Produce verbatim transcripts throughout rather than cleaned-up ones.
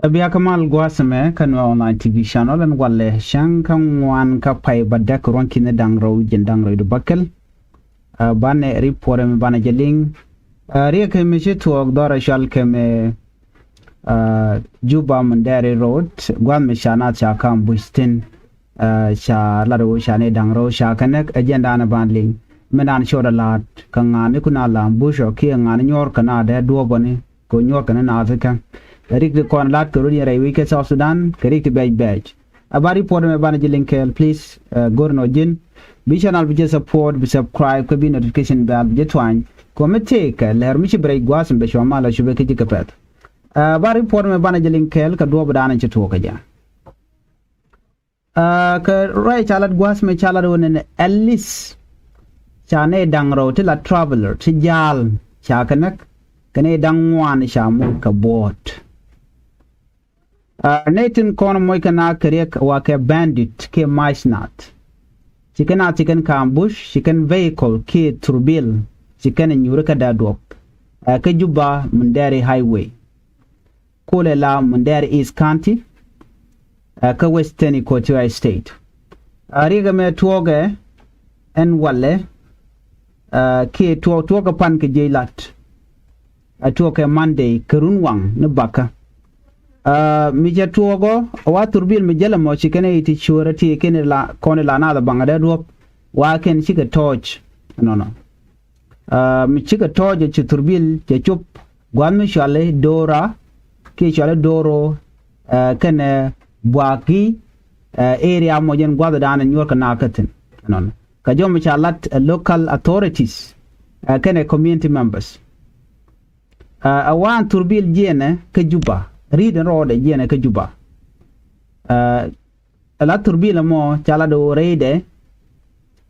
Ɛ bia kä mal gua̱a̱th ɛmɛ kä Nuer Online T V channel ɛn walɛ cäŋ kä ŋuan kä pay bädäk ruɔ̱n ki̱ni da̱ŋ rɛw jiɛn da̱ŋ rɛw di bäkɛl. Ɛ banɛ report ɛmɛ banɛ jɛ liŋ. Ɛ riɛk kɛ mi ci tuɔɔk dhɔrɛ cual kɛ mɛ, ɛ, Juba Mundɛri Road gua̱a̱th mi ca naath ca ka̱m buc thi̱n. Ɛ ca lat ɣöö ca ni da̱ŋ rɛw ca kɛ näk ɛ jɛn da̱a̱n ɛ ban liŋ. Min da̱a̱n ciɔt ɛ la̱a̱t kɛ ŋa̱a̱n ni kun a la̱a̱m buc ɔ kiɛ ŋa̱a̱n ni nyuɔ̱ɔ̱r kɛ naath dee duɔ̱ɔ̱p ɔ ni kɛ nyuɔ̱ɔ̱r kɛ ni naath kä. Ɛ rik ti kɔn la̱a̱t kɛ run yɛn rɛy wi̱c kɛ South Sudan kɛ rik ti bɛc bɛc. Ɛ ba report ɛmɛ banɛ ji̱ liŋ kɛɛl, please, ɛ, go̱r nɔ ji̱n. Bi channel bi jɛ support, bi subscribe, kä bi notification bell bi jɛ tuany. Kɔ mi tëëkɛ lɛr mi ci bi rɛy gua̱a̱th mi bɛ cua mal a cupɛ kä ji̱ kɛ pɛth. Ɛ ba report ɛmɛ banɛ ji̱ liŋ kɛɛl kɛ duɔ̱ɔ̱p da̱a̱n ci tuɔɔk kɛ jɛ. Ɛ kɛ ruac ca lat gua̱a̱th mi ca lat wä nɛn at least ca nɛy da̱ŋ rɛw ti la traveler ti ja̱a̱l ca kɛ näk kɛ nɛy da̱ŋ ŋuan ca moc kɛ buɔ̱ɔ̱t. Ɛ nɛy tin kɔn moc kɛ naath kɛ riɛk wa kɛ bandit kiɛ mac naath. Ci kɛn naath ci kɛn ka̱a̱m buc ci kɛn vehicle kiɛ thurbil ci kɛn nyuuri kä da̱a̱ duɔ̱p. Ɛ kä Juba Mundɛri highway. Kulɛ la Mundɛri East County, ɛ kä Western Equatoria State. Ɛ riɛk ɛmɛ tuɔɔkɛ ɛn walɛ, ɛ kiɛ tuɔɔk tuɔɔkɛ pan kɛ jiec lat. Ɛ tuɔɔkɛ Monday kɛ run waŋ ni bakä. Ɛ mi cɛ tuɔɔk ɔ wa thurbil mi jäl ɛmɔ ci kɛn ɛ iti cuɔrɛ ti kɛn ila kɔn ila naath ɛ baŋ ɛ dee duɔ̱p wa kɛn cikɛ tɔɔc. Nɔnɔ. Ɛ mi cikɛ tɔɔc ɛ ci thurbil cɛ cop gua̱th mi cuali Dora kiɛ cuali Doro, ɛ kɛnɛ Buaki, ɛ area mɔ jɛn gua̱th ɛ da̱a̱n ɛ nyuɔ̱r kɛ naath kä thi̱n. Nɔnɔ. Kɛ jɔm ca lat ɛ local authorities, ɛ kɛnɛ community members. Ɛ ɛ waan thurbil jiɛnɛ kä Juba, ri̱i̱t ɛn rɔɔdɛ jiɛnɛ kä Juba. Ɛ ɛ la thurbil ɛmɔ ca lat ɛ ɣöö rɛydɛ,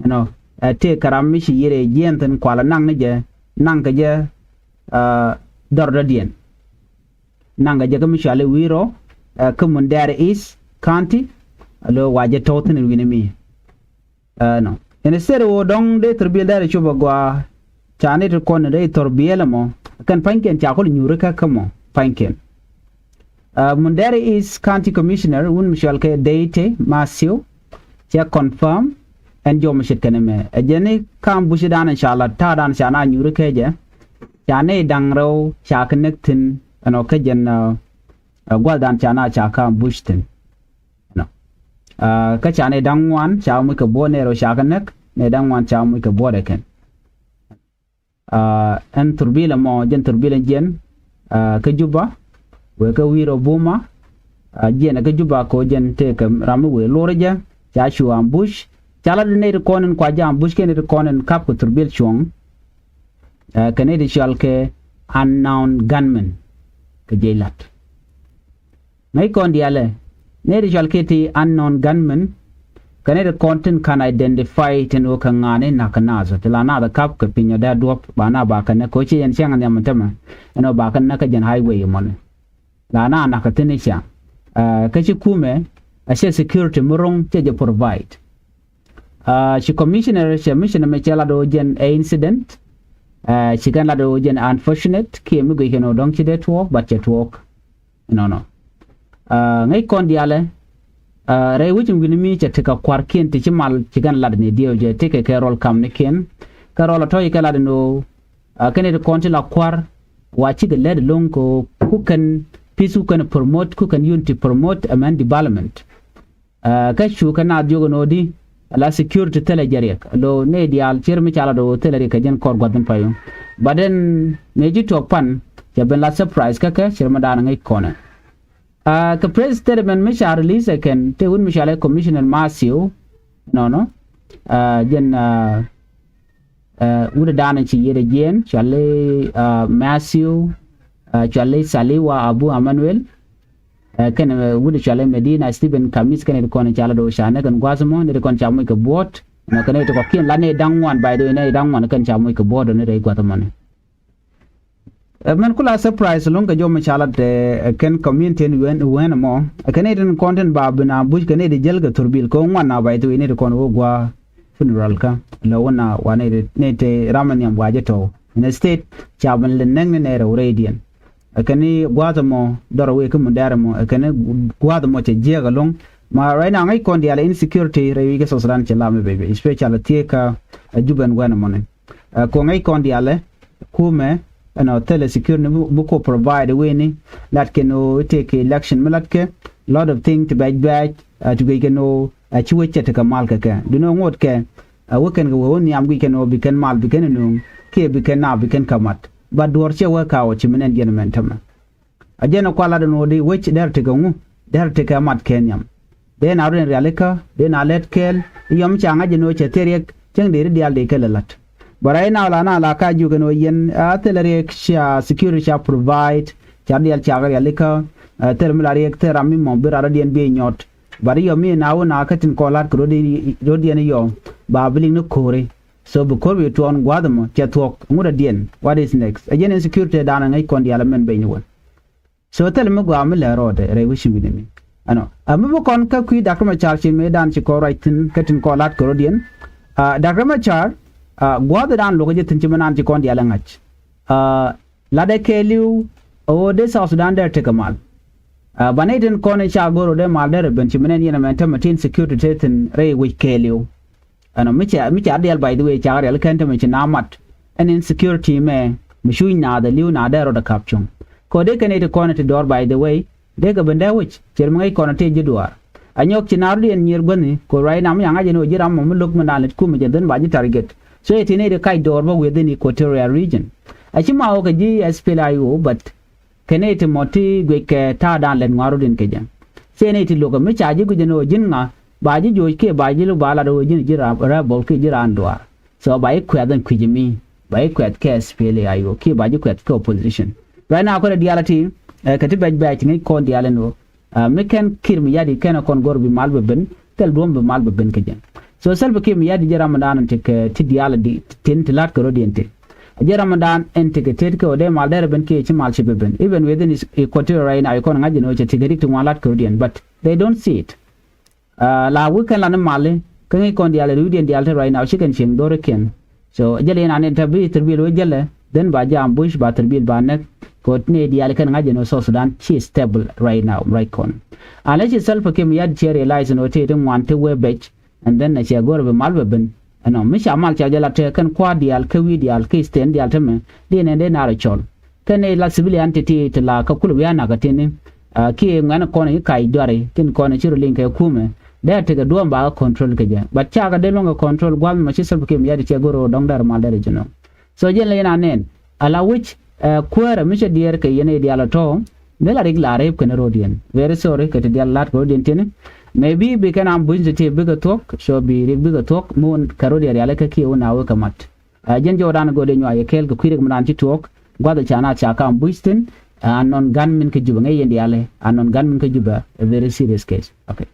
you know, ɛ tëëkɛ ram mi ci yiëër ɛ jiɛn thi̱n kualɛ naŋ ni jɛ naŋ kɛ jɛ, ɛ dhɔr dɔ̱diɛn. Naŋ kɛ jɛ kä mi cuali Wiro, ɛ kä Mundɛri East County, ɛ lo̱o̱ wa jɛ tɔ̱w thi̱n wi̱ni mi. Ɛnɔ. Instead ɣöö dɔ̱ŋ dee thurbil dee rɛ cop agɔaa, ca ni ti kɔn in rɛy thurbil ɛmɔ kɛn pa̱nykiɛn ca kɔn nyuuri kä kä mɔ pa̱nykiɛn. Ɛ Mundɛri East County Commissioner wun mi cɔal kɛ Deite Matthew cɛ confirm ɛn jɔw mi ce̱tkɛ ni mɛ ɛ jɛn ni ka̱a̱m bucdan in ca la ta̱a̱dan ca na nyuuri kä jɛ ca nɛy da̱ŋ rɛw ca kɛ näk thi̱n ɛnɔ kä jɛn, ɛ, ɛ gua̱thdan ca na ca ka̱a̱m buc thi̱n. Ɛnɔ. Ɛ kä ca nɛy da̱ŋ ŋuan ca muc kɛ buɔ̱ɔ̱t nɛy rɛw ca kɛ näk nɛy da̱ŋ ŋuan ca muc kɛ buɔ̱ɔ̱t ɛ kɛn. Ɛ ɛn thurbil ɛmɔ jɛn thurbil ɛn jiɛn, ɛ kä Juba wee kä wi̱i̱ rɔ Buma. Ɛ jiɛn ɛ kä Juba kɛ ɣöö jɛn tëëkɛ ram mi wëë lor jɛ ca cu ambush ca lat di nɛy ti kɔn in kua jɛ ambush kɛn nɛy ti kɔn in kap kɛ thurbil cuɔ̱ŋ. Ɛ kɛ nɛy ti cɔal kɛ unknown gunmen kɛ jiɛc la̱t. Ŋäc kɔn diaalɛ nɛy ti cɔal kɛ ti unknown gunmen kɛ nɛy ti kɔn tin ka̱n identify tin ɣöö kɛ ŋa̱a̱ni na̱k kɛ naath ti la naath kap kɛ piny ɔ dee duɔ̱p ba na ba kɛ näk kɛ ɣöö ci yɛn cäŋ nhiam tämɛ. Ɛn ɣöö ba kɛ näk kä jɛn highway mɔni la na na̱k kɛ thi̱n i̱ ca, ɛ kä ci kumɛ a cɛ security mi ro̱ŋ cɛ jɛ provide. Ɛ ci commissioner cɛ mission mi cɛ lat ɣöö jɛn ɛ incident. Ɛ ci kɛn lat ɣöö jɛn unfortunate kiɛ mi guic kɛn ɣöö dɔ̱ŋ ci dee tuɔɔk but cɛ tuɔɔk. Nɔnɔ. Ɛ ŋäc kɔn diaalɛ, ɛ rɛy wec in wi̱ni mi cɛ tekɛ kua̱rkiɛn ti ci mal ci kɛn lat ni diɛw jɛ tekɛ kɛ rɔl kamnikiɛn. Kɛ rɔl ɛ tɔ̱ ci kɛ lat ni ɣöö, ɛ kɛn ti kɔn ti la kua̱r wa cikɛ lät lo̱ŋ kɛ ɣöö ku kɛn peace ku kɛn promote ku kɛn unity promote ɛmɛn development. Ɛ kä cu kɛ naath jiök ɛn ɣöö di ala security thilɛ jɛ riɛk lo nɛy diaal cier mi ca lat ɣöö thilɛ riɛk kɛ jɛn kɔr gua̱th in pay ɣöö. But then mëë ji̱ tuɔɔk pan cɛ ben la surprise kä kɛ cier mi daanɛ ŋäc kɔnɛ. Ɛ kɛ press statement mi ca release ɛ kɛn tëë wut mi cɔal ɛ commissioner Matthew. Nɔnɔ. Ɛ jɛn, ɛ, ɛ wut ɛ daanɛ ci yiëëdɛ jiɛɛn cɔal i̱, ɛ, Matthew, ɛ cɔal i̱ Saliwa Abu Emmanuel. Ɛ kɛn, ɛ, wut cɔal i̱ Medina Stephen Kamis kɛn iti kɔn ca la do̱ ca nɛ kɛn gua̱th mɔ nɛ iti kɔn ca moc kɛ buɔ̱ɔ̱t. Nɛ kɛn iti kɔkiɛn la nɛ da̱ŋ ŋuan, by the way, nɛ da̱ŋ ŋuan kɛn ca moc kɛ buɔ̱ɔ̱t nɛ rɛy gua̱th mɔni. Ɛ mɛn kula surprise lo̱ŋ kɛ jɔm ca la tɛ, ɛ kɛn community ni wen wen mɔ. Ɛ kɛn iti kɔn tin ba bin ambush kɛn iti jäl kɛ thurbil kɛ ŋuan na, by the way, nɛ iti kɔn wä gua̱ funeral kä la wä na wa nɛ iti ram nhiam wa jɛ tɔw. Instead ca bin lɛ nɛŋ ni nɛ rɛw rɛy diɛn. Ɛ kɛn i̱ gua̱a̱th ɛmɔ dɔrɛ wee kä mundɛɛr ɛmɔ, ɛ kɛn i̱ gua̱a̱th ɛmɔ cɛ jiɛɛk ɛlɔ̱ŋ. Ma right now ŋäc kɔn diaal ɛ insecurity rɛy wi̱c kä South Sudan cɛ lam ɛ bɛc bɛc, especially thiee kä ɛ Jubɛ ɛn wɛn ɛmɔni. Ɛ kɔn ŋäc kɔn diaal ɛ kumɛ ɛnɔ thilɛ security mi, mi kɔ provide weni, lat kɛn ɣöö i̱ tëëkɛ election mi lat kɛ lot of thing ti bɛc bɛc, ɛ ti guic kɛn ɣöö ɛ ci wec cɛ tekɛ mal kɛ kɛ. Duundɛ ŋot kɛ ɛ wä kɛn kɛ wee wä nhiam guic kɛn ɣöö bi kɛn mal bi kɛn ɛ nööŋ kiɛ bi kɛn naap bi kɛn kä mat. But duɔ̱ɔ̱r ciɛ wee ka̱wä ci mi nɛn yɛn mɛn tämɛ. A jɛn ɛ kual lat ɛn ɣöö di wec dɛr tekɛ ŋu, dɛr tekɛ mat kɛ nhiam. Dee na run rialikä, dee na lɛt kɛɛl, i̱ yɔm ca ŋa̱c ɛn ɣöö cɛ thil riɛk cäŋ dee ri diaal dee kɛ lɛ la̱t. But right now la na la ka jiök ɛn ɣöö yɛn a thilɛ riɛk ca security ca provide, ca diaal cak rialikä, ɛ thil mi la riɛk thil ram mi mɔ bi rat rɔ̱diɛn bi nyɔt. But i̱ yɔm mi na wä na kä tin kɔn la̱t kɛ rɔ̱diɛn, rɔ̱diɛn i̱ yɔm ba bi liŋ ni ko̱ri. So bi ko̱r bi tuɔɔn gua̱a̱th ɛmɔ cɛ thuɔ̱k ŋut adiɛn, what is next? Ɛ jɛn insecurity dan ɛ ŋäc kɔn diaal ɛmɛn beny ni wän. So thil mi gɔaa mi lɛ rɔɔdɛ rɛy wi̱ci wi̱ni mi. Ɛnɔ a mi bi kɔn kä kui̱ Dak Riɛk Macar ci mëëdan ci kɔn ruac thi̱n kä tin kɔn la̱t kɛ rɔ̱diɛn. A Dak Riɛk Macar a gua̱a̱th dan luɔ̱k jɛ thi̱n ci mi naan ci kɔn diaal ɛ ŋa̱c. A latdɛ kɛɛliw ɛ ɣöö dee South Sudan dee tekɛ mal. A banɛ i̱ tin kɔn i̱ ca go̱r ɣöö dee mal dee rɛ ben ci mi nɛn yɛn ɛmɛn tämɛ tin security te thi̱n rɛy wi̱c kɛɛliw. Ɛnɔ mi ca, mi ca diɛl, by the way, cak riɛl kɛn tämɛ ci na mat. Ɛn insecurity mɛ mi cuc naath ɛ li̱w na dee rɔɔdɛ ka̱p cuŋ. Kɛ ɣöö dee kɛn i̱ ti kɔn i̱ ti dɔɔr, by the way, dee kɛ ben dee wec cier mi ŋäc kɔn i̱ tëë ji̱ duaar. A nyɔk ci na rɔ̱diɛn nyier guäthni kɛ ɣöö right now mi ca ŋa̱c ɛn ɣöö ji̱ ram mɔ mi lo̱k mi naan lät kumɛ jɛ dhän ba ji̱ target. So i̱ ti nɛy ti kac dɔɔr bä within Equatoria region. A ci ma wä kɛ ji̱ S P L A I O, but kɛ nɛy ti mɔ ti guic kɛ ta̱a̱dan lät ŋuan rɔ̱diɛn kɛ jɛ. Thil nɛy ti luɔ̱kä mi ca ji̱ guic ɛn ɣöö ji̱n ŋa ba ji̱ joc kiɛ ba ji̱ luk ba lat ɣöö ji̱n ji̱ ra-, rebel kiɛ ji̱ raan duaar. So ba ji̱ kuɛth ɛn kui̱c mi ba ji̱ kuɛth kɛ S P L A I O kiɛ ba ji̱ kuɛth kɛ opposition. Right now kɔn ɛ diaal ti ɛ kɛ ti bɛc bɛc ti ŋäc kɔn diaal ɛn ɣöö a mi kɛn Kiir Mayardit kɛn ɛ kɔn go̱r bi mal bɛ ben, thil duɔ̱m bi mal bɛ ben kä jɛ. So Salva Kiir Mayardit jɛ ram mi daan ti kɛ ti diaal di tin ti la̱t kɛ rɔ̱diɛn ti. Jɛ ram mi daan ɛn ti kɛ tet kɛ ɣöö dee mal dee rɛ ben kiɛ ci mal ci bɛ ben. Even within Equatoria right now, i̱ kɔn ŋa̱c jɛ ni ɣöö cɛ ti kɛ rik ti ŋuan la̱t kɛ rɔ̱diɛn, but they don't see it. A la wek kɛn la ni mali kä ŋäc kɔn diaal ɛ ri̱wdiɛn diaal ti right now ci kɛn cieŋ dho̱rikiɛn. So jälɛ yɛn an in te bi thirbil wee jälɛ, then ba jɛ ambush ba thirbil ba näk. Kɛ ɣöö ni diaal kɛn ŋa̱c jɛ ni ɣöö South Sudan ci stable right now, right kɔn. Unless ci Salva Kiir Mayardit cɛ realize ni ɣöö tëë ti ŋuan ti wee bɛc, and then cɛ go̱r bi mal bɛ ben. Ɛnɔ mi ca mal ca jɛ la te kɛn kua̱r diaal kä wi̱i̱ diaal kä stand diaal te mɛ, di nɛn dee naar cɔl. Kɛn i̱ la civilian ti ti ti la kä kul wi̱i̱ a nak kä tini. A kiɛ ŋuɛ̈ni kɔn i̱ kac duari tin kɔn i̱ ci rɔ liŋ kɛ kumɛ. Dee a tekɛ duɔ̱ɔ̱m ba kä control kɛ jɛ, but ca kɛ dee luɔ̱ŋ kɛ control gua̱th mɔ ci Salva Kiir Mayardit cɛ go̱r ɣöö dɔ̱ŋ dee rɔ mal dee rɔ ji̱ nɔ. So jɛn la yɛn a nɛn a la wi̱c ɛ kuäärä mi cɛ diɛɛr kɛ yɛn i̱ diaal ɔ tɔ̱. Dee la rik la rep kɛn rɔ̱diɛn. Very sorry kɛ ti diaal la̱t kɛ rɔ̱diɛn tiɛni. Maybe bi kɛn ambush ti ti bikɛ thuɔ̱k, so bi rik bikɛ thuɔ̱k mi wun kɛ rɔ̱diɛn rialikä kiɛ wun a wekɛ mat. A jɛn jɔwdan go̱o̱dɛ nyuak yɛ kɛɛl kɛ kui̱ rik mi naan ci tuɔɔk. Gua̱th ca naath ca kam buc thi̱n. A nɔn gan min kä Jubɛ ŋäc yɛn diaal ɛ a nɔn gan min kä Jubɛ, a very serious case. Okay.